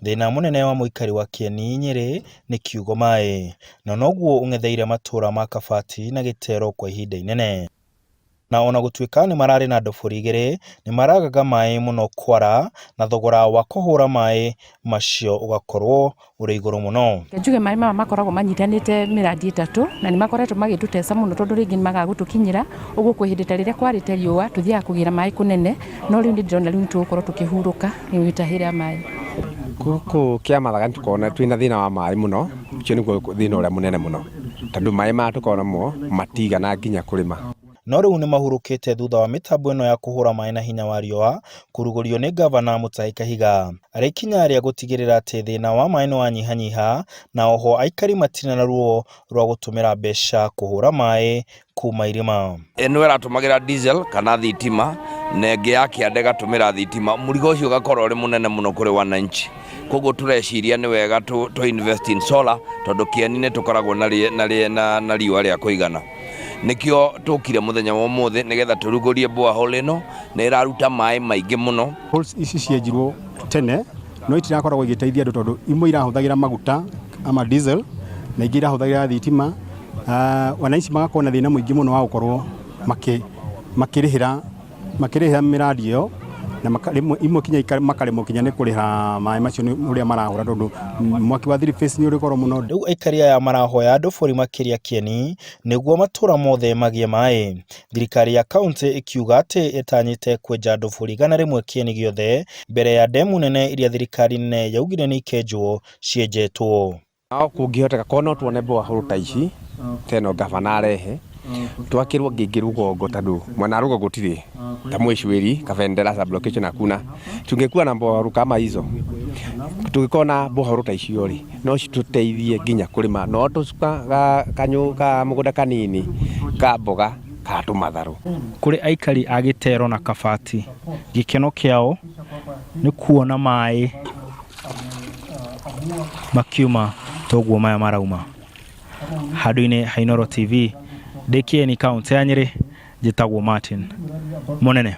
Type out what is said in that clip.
Thĩna mũnene wa mũikari wa Kĩeni Nyĩrĩ nĩ kiugo maĩ, na noguo ũng'etheire matũra ma Kabati na Gĩtero kwa ihinda inene. Na ona gũtuĩka nĩ mararĩ na ndobori igĩrĩ, nĩ maragaga maĩ mũno kwara na thogora wa kũhũra maĩ macio ũgakorwo ũrĩ igũrũ mũno. Njuge maĩ maya makoragwo manyitanĩte mĩrandi ĩtatũ na nĩ makoretwo magĩtũteca mũno tondũ rĩngĩ nĩ magaga gũtũkinyĩra, ũguo kwĩ hĩndĩ ta rĩrĩa kwarĩte riũa tũthiaga kũgĩra maĩ kũnene, no rĩu nĩ ndĩrona rĩu nĩ tũgũkorwo tũkĩhurũka nĩ gwĩtahĩra maĩ. Gũkũ Kĩamathaga nĩ tũkoragwo twĩna thĩna wa maĩ mũno, ũcio nĩguo thĩna ũrĩa mũnene mũno, tondũ maĩ maya tũkoragwo namo matigana nginya kũrĩma. No rĩu nĩ mahurũkĩte thutha wa mĩtambo ĩno ya kũhũra maĩ na hinya wa riũa kũrugũrio nĩ ngavana Mutahi Kahiga arĩ ikinya rĩa gũtigĩrĩra atĩ thĩna wa maĩ nĩ wanyihanyiha na oho aikari matirĩ na ruo rwa gũtũmĩra mbeca kũhũra maĩ kuma irima. Ĩno ĩratũmagĩra diesel kana thitima na ĩngĩ ya kĩanda ĩgatũmĩra thitima, mũrigo ũcio ũgakorwo ũrĩ mũnene mũno kũrĩ wananchi. Koguo tũreciria nĩ wega tũ invest in solar tondũ kĩeni nĩ tũkoragwo na riũa rĩa kũigana. Nĩkĩo tũkire mũthenya wa ũmũthĩ nĩgetha tũrugũrie borehole ĩno, nĩ ĩraruta maĩ maingĩ mũno. Holes ici cienjirwo tene no itirakoragwo igĩteithia andũ tondũ imwe irahũthagĩra maguta ama diesel na ingĩ irahũthagĩra thitima. Wananchi magakorwo na thĩna mũingĩ mũno wa gũkorwo makĩrĩhĩra makĩrĩhĩra mĩrandi ĩyo na rĩmwe imwe kinya makaremwo kinya nĩ kũrĩha maĩ macio nĩ ũrĩa marahũra tondũ mwaki wa three phase nĩ ũrĩ goro mũno. Rĩu aikari aya marahoya ndobori makĩria Kĩeni nĩguo matũra mothe magĩe maĩ. Thirikari ya kauntĩ ĩkiuga atĩ ĩtanyĩte kwenja ndobori 100 Kĩeni gĩothe mbere ya ndemu nene iria thirikari nene yaugire nĩ ikenjwo cienjetwo. No kũngĩhoteka korwo no tuone borehole ta ici ta ĩno gavana arehe twakĩrwo ngĩngĩ rũgongo tondũ mwena wa rũgongo gũtirĩ ta Mwĩcuĩri, Kabendera sub location hakuna. Tungekuwa na borehole kama hizo tũngĩkorwo na borehole ta icio rĩ no citũteithie nginya kũrĩma no ka mũgũnda kanini ka mboga kana tũmatharũ. Kũrĩ aikari a Gĩtero na Kabati, gĩkeno kĩao nĩ kuona maĩ makiuma toguo maya marauma. Handũ-inĩ ha Inooro TV, ndĩ Kĩeni kauntĩ ya Nyĩrĩ, njĩtagwo Martin Mũnene.